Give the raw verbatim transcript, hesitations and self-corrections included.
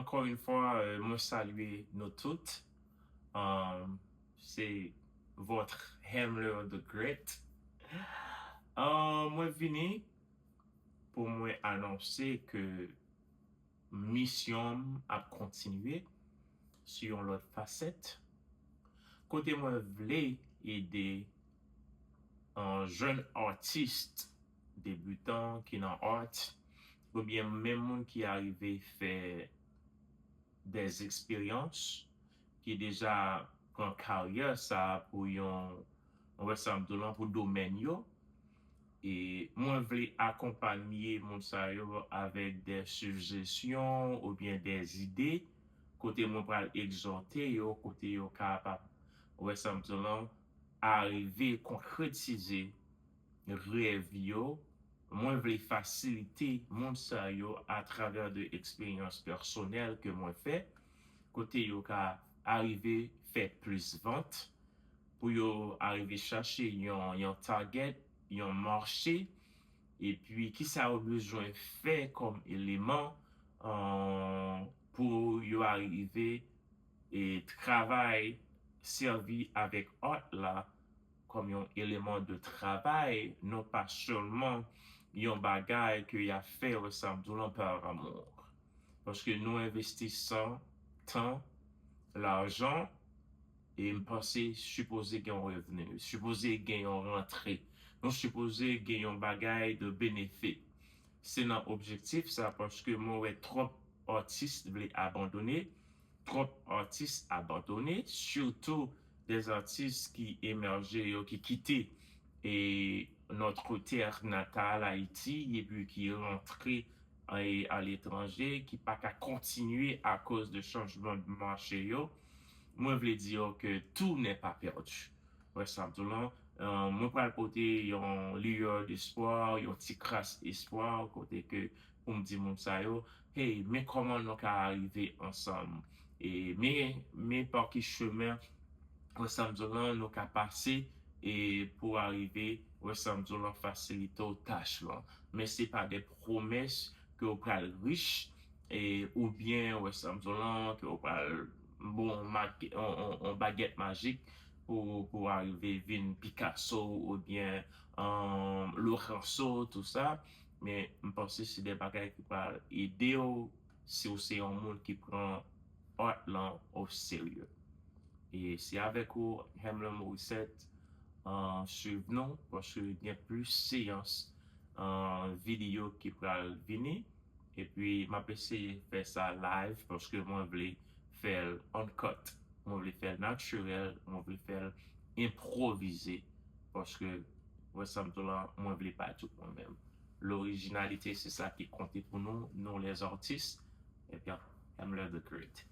Encore une fois, euh, mwen salye nou tout. Um, c'est votre Hamler the Great. Um, mwen vini pou mwen anonse ke misyon m ap kontinye sou yon lòt fasèt, kote mwen vle ede yon jèn atis debitan ki nan art, oubyen menm moun ki arive fè des eksperyans, ki deja pran karyè sa pou yon, mwen wè sa m di w lan, pou domèn yo. E mwen vle akonpanye moun sa yo avèk de sijesyon oubyen de ide, kote mwen pral egzòte yo, kote yo kapab, wè sa m di w lan, arive konkretize rèv yo. Mwen vle fasilite moun sa yo atravè de eksperyans pèsonèl ke mwen fè, kote yo ka arive fè plis vant, pou yo arive chache yon, yon target, yon mache, epi kisa yo bezwen fè kòm eleman, euh, pou yo arive e travay, sèvi avèk art la kòm yon eleman de travay, non pa sèlman yon bagay ke y ap fè, wè sa m di w lan, par amour. Paske nou envesti san, tan, lajan, e m panse sipoze gen yon revni, sipoze gen yon rantre. Nou sipoze gen yon bagay de benefit. Se nan objektif sa, paske mwen wè twòp atis vle abandone, twòp atis abandone, sitou de atis ki emèje yo, ki kite e notre terre natale, Ayiti, epi ki rantre e aletranje, ki pa ka kontinye akoz de chanjman de mache yo. Mwen vle di yo ke tout n'est pas perdu. Wè sa m di w lan, euh, mwen pral pote yon lueur d'espoir, yon ti kras espwa, kote ke pou m di moun sa yo, hey, men kòman nou ka arive ansanm. E men, men pa ki chemen, wè sa m di w lan, nou ka pase e pou arive, wè sa m di w lan, fasilite w tach lan. Men se pa de pwomès ke w pral rich, e, oubyen, wè sa m di w lan, ke w pral bon, yon, yon, yon bagèt majik pou, pou arive vin Picasso oubyen, um, Lorenzo, tout sa. Men m panse se de bagay ki pral ede w si w se yon moun ki pran art lan o serye. E se avèk ou, Hamler Morissette, uh, swiv nou, paske gen plis seyans, uh, videyo ki pral vini. Epi, m ap eseye fè sa live, paske mwen vle fè l uncut. Mwen vle fè l natirèl, mwen vle fè l enpwovize. Paske, wè sa m di w lan, mwen vle pa tout mwen menm. Lorijinalite, se sa ki konte pou nou, nou les artistes. Ebyen, Hamler the Great.